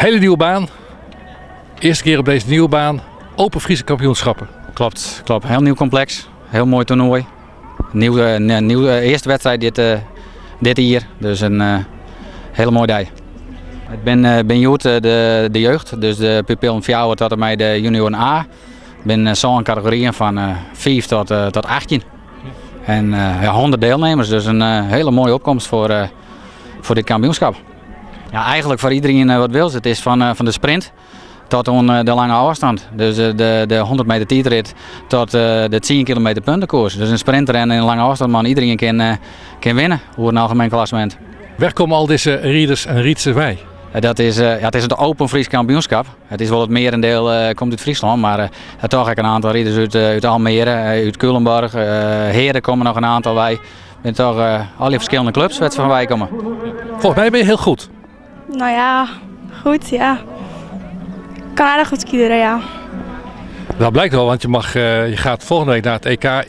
Hele nieuwe baan. Eerste keer op deze nieuwe baan. Open Friese kampioenschappen. Klopt, klopt. Heel nieuw complex. Heel mooi toernooi. Nieuwe, nieuwe eerste wedstrijd dit jaar. Dus een hele mooie dag. Ik ben hjoed de jeugd, dus de pupillen 4 tot en met de junioren A. Ik ben zo'n categorieën van 5 tot 18. En ja, 100 deelnemers, dus een hele mooie opkomst voor dit kampioenschap. Ja, eigenlijk voor iedereen wat wil. Het is van de sprint tot aan de lange afstand. Dus de 100 meter tijdrit tot de 10 kilometer puntenkoers. Dus een sprinter en een lange afstand, man, iedereen kan winnen voor een algemeen klassement. Waar komen al deze rieders en rietsen bij? Ja, het is het Open Fries kampioenschap. Het is wel het merendeel komt uit Friesland, maar er toch ook een aantal rieders uit Almere, uit Culemborg, Heerden komen nog een aantal bij. Er zijn toch al die verschillende clubs waar van wij komen. Volgens mij ben je heel goed. Nou ja, goed, ja. Ik kan aardig goed skiën, ja. Dat blijkt wel, want je gaat volgende week naar het EK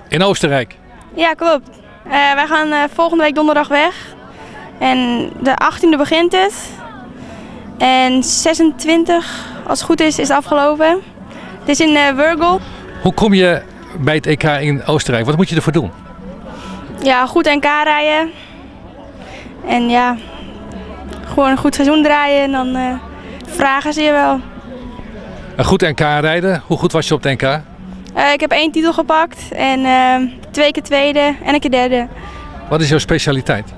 in Oostenrijk. Ja, klopt. Wij gaan volgende week donderdag weg. En de 18e begint het. En 26, als het goed is, is het afgelopen. Het is in Wörgl. Hoe kom je bij het EK in Oostenrijk? Wat moet je ervoor doen? Ja, goed NK rijden. En ja, gewoon een goed seizoen draaien en dan vragen ze je wel. Een goed NK rijden? Hoe goed was je op het NK? Ik heb 1 titel gepakt en 2 keer tweede en een keer derde. Wat is jouw specialiteit?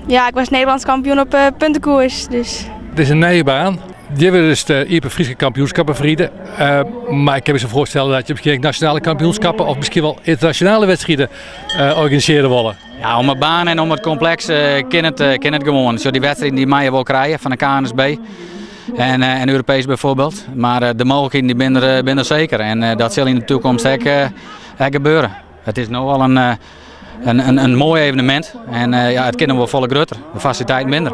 Ja, ik was Nederlands kampioen op puntenkoers. Dus. Het is een nieuwe baan. Die hebben dus de Iepen Friese kampioenschappen verrieden. Maar ik kan me zo voorstellen dat je misschien nationale kampioenschappen of misschien wel internationale wedstrijden organiseren willen. Ja, om de baan en om het complex kan het gewoon. Zo die wedstrijden die mij wel krijgen van de KNSB en Europees bijvoorbeeld. Maar de mogelijkheden die zijn er zeker. En dat zal in de toekomst ook gebeuren. Het is nu al een mooi evenement en ja, het kan wel volle groter, de faciliteiten minder.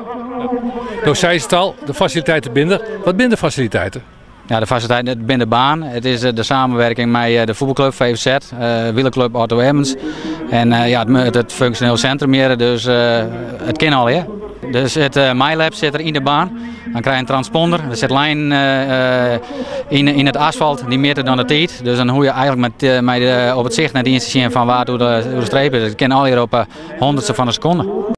Nou, zei het al, de faciliteiten minder. Wat zijn de faciliteiten? Ja, de faciliteiten binnen de baan. Het is de samenwerking met de voetbalclub VVZ, wielerclub Otto Emmens en ja, het functioneel centrum hier, dus het kan al, hè. Dus het MyLab zit er in de baan. Dan krijg je een transponder. Er zit lijn in het asfalt, die meter dan de tijd. Dus dan hoor je eigenlijk met op het zicht net eens te zien van waar hoe de streep is. Het kan al hier op honderdste van een seconde.